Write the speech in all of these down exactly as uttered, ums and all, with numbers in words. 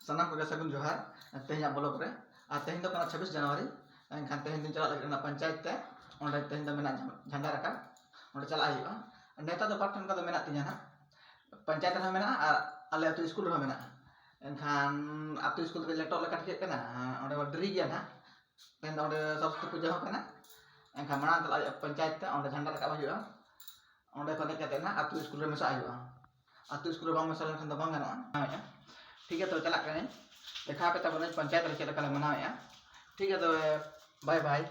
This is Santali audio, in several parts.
ᱥᱟᱱᱟᱢ ᱠᱚᱜᱮ ᱥᱟᱹᱜᱩᱱ ᱡᱚᱦᱟᱨ ᱛᱮᱦᱮᱧᱟᱜ ᱵᱞᱚᱜ ᱨᱮ᱾ ᱟᱨ ᱛᱮᱦᱮᱧ ᱫᱚ ᱠᱟᱱᱟ ᱪᱷᱟᱵᱵᱤᱥ ᱡᱟᱱᱩᱣᱟᱨᱤ, ᱮᱱᱠᱷᱟᱱ ᱛᱮᱦᱮᱧ ᱫᱚᱧ ᱪᱟᱞᱟᱜ ᱞᱟᱹᱜᱤᱫ ᱚᱱᱟ ᱯᱚᱧᱪᱟᱭᱮᱛ ᱛᱮ᱾ ᱚᱸᱰᱮ ᱛᱮᱦᱮᱧ ᱫᱚ ᱢᱮᱱᱟᱜ ᱡᱷᱟᱱ- ᱡᱷᱟᱱᱰᱟ ᱨᱟᱠᱟᱵ, ᱚᱸᱰᱮ ᱪᱟᱞᱟᱜ ᱦᱩᱭᱩᱜᱼᱟ᱾ ᱱᱮᱣᱛᱟ ᱫᱚ ᱵᱟᱨ ᱴᱷᱮᱱ ᱠᱷᱚᱱ ᱫᱚ ᱢᱮᱱᱟᱜ ᱛᱤᱧᱟᱹ ᱱᱟᱦᱟᱜ, ᱯᱚᱧᱪᱟᱭᱮᱛ ᱨᱮᱦᱚᱸ ᱢᱮᱱᱟᱜᱼᱟ ᱟᱨ ᱟᱞᱮ ᱟᱹᱛᱩ ᱥᱠᱩᱞ ᱨᱮᱦᱚᱸ ᱢᱮᱱᱟᱜᱼᱟ᱾ ᱮᱱᱠᱷᱟᱱ ᱟᱹᱛᱩ ᱥᱠᱩᱞ ᱨᱮ ᱞᱮᱴᱚᱜ ᱞᱮᱠᱟ ᱴᱷᱤᱠᱟᱹᱜ ᱠᱟᱱᱟ, ᱚᱸᱰᱮ ᱢᱟ ᱰᱮᱨᱤ ᱜᱮᱭᱟ ᱱᱟᱦᱟᱜ᱾ ᱛᱮᱦᱮᱧ ᱫᱚ ᱚᱸᱰᱮ ᱥᱚᱨᱚᱥᱚᱛᱤ ᱯᱩᱡᱟᱹ ᱦᱚᱸ ᱠᱟᱱᱟ, ᱮᱱᱠᱷᱟᱱ ᱢᱟᱲᱟᱝ ᱪᱟᱞᱟᱜ ᱦᱩᱭᱩᱜᱼᱟ ᱯᱚᱧᱪᱟᱭᱮᱛ ᱛᱮ, ᱚᱸᱰᱮ ᱡᱷᱟᱱᱰᱟ ᱨᱟᱠᱟᱵ ᱦᱩᱭᱩᱜᱼᱟ᱾ ᱚᱸᱰᱮ ᱠᱷᱚᱱ ᱦᱮᱡ ᱠᱟᱛᱮ ᱱᱟᱦᱟᱜ ᱟᱹᱛᱩ ᱥᱠᱩᱞ ᱨᱮ ᱢᱮᱥᱟᱜ ᱦᱩᱭᱩᱜᱼᱟ᱾ ᱟᱹᱛᱩ ᱥᱠᱩᱞ ᱨᱮ ᱵᱟᱝ ᱢᱮᱥᱟ ᱞᱮᱱᱠᱷᱟᱱ ᱫᱚ ᱵᱟᱝ ᱜᱟᱱᱚᱜᱼᱟ᱾ ᱴᱷᱤᱠ ᱜᱮᱭᱟ, ᱛᱚᱵᱮ ᱪᱟᱞᱟᱜ ᱠᱟᱹᱱᱟᱹᱧ, ᱫᱮᱠᱷᱟᱣ ᱟᱯᱮ ᱛᱟᱵᱚᱱᱟᱹᱧ ᱯᱚᱧᱪᱟᱭᱮᱛ ᱨᱮ ᱪᱮᱫ ᱞᱮᱠᱟ ᱞᱮ ᱢᱟᱱᱟᱣᱮᱫᱼᱟ᱾ ᱴᱷᱤᱠ ᱜᱮᱭᱟ, ᱛᱚᱵᱮ ᱵᱟᱭ ᱵᱟᱭ᱾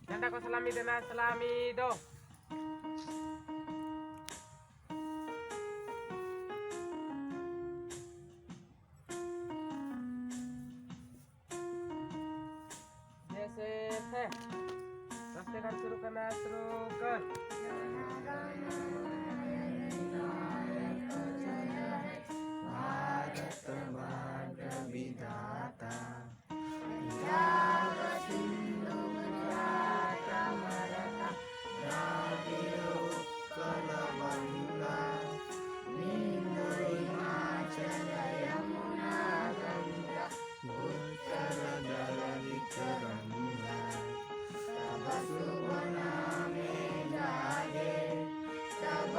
ᱡᱷᱟᱱᱰᱟ ᱠᱚ ᱥᱟᱞᱟᱢᱤ ᱫᱮᱱᱟ, ᱥᱟᱞᱟᱢᱤ ᱫᱚ᱾ ᱡᱮᱥᱮ ᱛᱷᱮ᱾ ᱨᱟᱥᱛᱮ ᱜᱟᱲ ᱥᱩᱨᱩ ᱠᱟᱱᱟ, ᱥᱩᱨᱩ ᱠᱟᱱ᱾ भारत भाग्य विधाता। पंजाब सिंधु गुजरात मरता, द्राविड़ उत्कल बंगा, सिंधु हिमाचल यमुना गंगा, उच्छल जल विचरंगा। तब शुभ नामे जागे, तब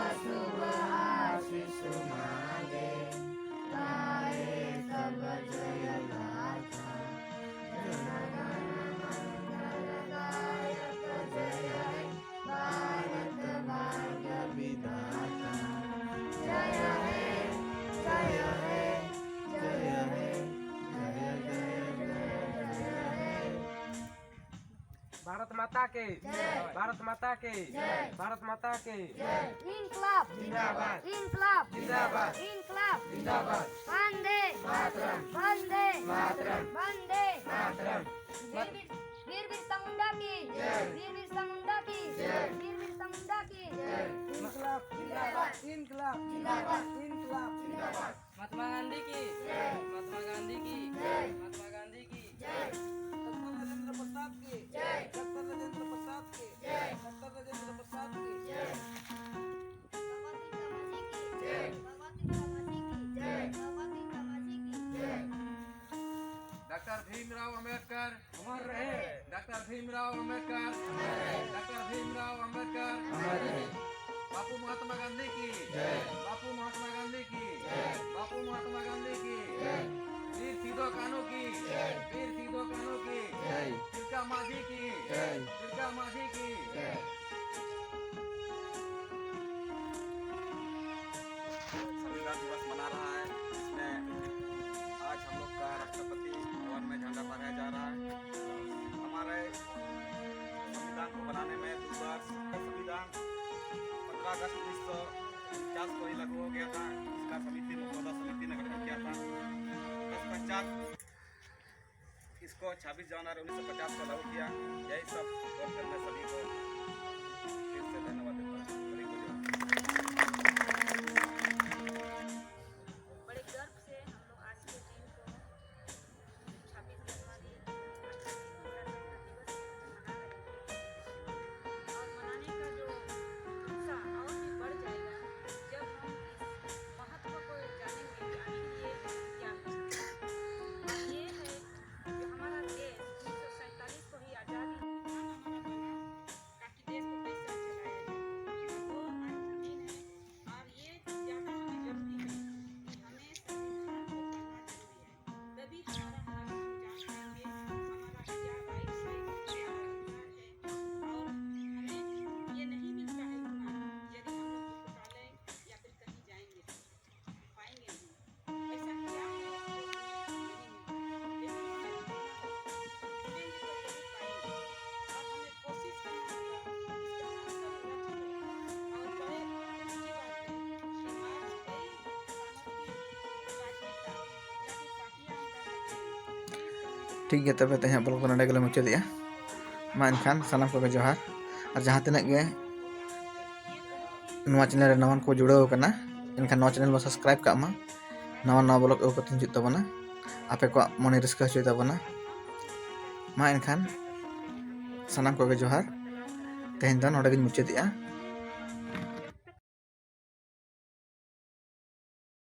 भारत माता की जय। भारत माता की जय। भारत माता की जय। इंकलाब जिंदाबाद। इंकलाब जिंदाबाद। इंकलाब जिंदाबाद। वंदे मातरम। वंदे मातरम। वंदे मातरम। वीर बिर-, वीर बिरसा मुंडा की जय। वीर बिरसा मुंडा की जय। वीर बिरसा मुंडा की जय। इंकलाब जिंदाबाद। इंकलाब जिंदाबाद। इंकलाब जिंदाबाद। महात्मा गांधी की जय। महात्मा गांधी की जय। महात्मा गांधी की जय। डॉक्टर राजेंद्र प्रसाद की जय। डॉक्टर राजेंद्र प्रसाद की जय। डॉक्टर राजेंद्र प्रसाद की जय। बाबा तिलका मांझी की जय। बाबा तिलका मांझी की जय। बाबा तिलका मांझी की जय। डॉक्टर भीमराव अंबेडकर अमर रहे। डॉक्टर भीमराव अंबेडकर अमर रहे। डॉक्टर भीमराव अंबेडकर अमर रहे। बापू महात्मा गांधी की जय। बापू महात्मा गांधी की जय। बापू महात्मा गांधी की जय। वीर सिदो कान्हू की जय। वीर सिदो कान्हू की जय। तिलका मांझी की जय। तिलका मांझी की जय। संविधान दिवस मना रहा है, इसमें आज हम लोग का राष्ट्रपति भवन में झंडा फहराया जा रहा है। हमारे संविधान को बनाने में दो वर्ष, संविधान पन्द्रह अगस्त उन्नीस सौ उनचास को ही लागू हो गया था। इसका समिति, मसौदा समिति ने गठन किया था। तत्पश्चात इसको छब्बीस जनवरी उन्नीस सौ पचास को लागू किया। यही सब बोलकर मैं सभी को फिर से धन्यवाद देता हूँ। सभी को जय। बड़े गर्व से हम लोग आज के दिन को छब्बीस जनवरी आजादी का दिवस मना रहे हैं। और मनाने का जो उत्साह और भी बढ़ जाएगा, जब हम इस महत्व को जानेंगे कि आखिर ये क्या है। और ये है कि हमारा देश उन्नीस सौ सैंतालीस को ही आजादी ताकि देश को ᱴᱷᱤᱠ ᱜᱮᱭᱟ, ᱛᱚᱵᱮ ᱛᱮᱦᱮᱧᱟᱜ ᱵᱞᱚᱜ ᱫᱚ ᱱᱚᱰᱮ ᱜᱮᱞᱮ ᱢᱩᱪᱟᱹᱫᱮᱜᱼᱟ᱾ ᱢᱟ ᱮᱱᱠᱷᱟᱱ ᱥᱟᱱᱟᱢ ᱠᱚᱜᱮ ᱡᱚᱦᱟᱨ᱾ ᱟᱨ ᱡᱟᱦᱟᱸ ᱛᱤᱱᱟᱹᱜ ᱜᱮ ᱱᱚᱣᱟ ᱪᱮᱱᱮᱞ ᱨᱮ ᱱᱟᱣᱟᱱ ᱠᱚ ᱡᱩᱲᱟᱹᱣ ᱟᱠᱟᱱᱟ, ᱮᱱᱠᱷᱟᱱ ᱱᱚᱣᱟ ᱪᱮᱱᱮᱞ ᱵᱚ ᱥᱟᱵᱥᱠᱨᱟᱭᱤᱵ ᱠᱟᱜ ᱢᱟ᱾ ᱱᱟᱣᱟ ᱱᱟᱣᱟ ᱵᱞᱚᱜ ᱟᱹᱜᱩ ᱠᱟᱛᱮ ᱦᱤᱡᱩᱜ ᱛᱟᱵᱚᱱᱟ, ᱟᱯᱮ ᱠᱚᱣᱟᱜ ᱢᱚᱱᱮ ᱨᱟᱹᱥᱠᱟᱹ ᱦᱚᱪᱚᱭ ᱛᱟᱵᱚᱱᱟ᱾ ᱢᱟ ᱮᱱᱠᱷᱟᱱ ᱥᱟᱱᱟᱢ ᱠᱚᱜᱮ ᱡᱚᱦᱟᱨ᱾ ᱛᱮᱦᱮᱧ ᱫᱚ ᱱᱚᱰᱮ ᱜᱤᱧ ᱢᱩᱪᱟᱹᱫᱮᱜᱼᱟ᱾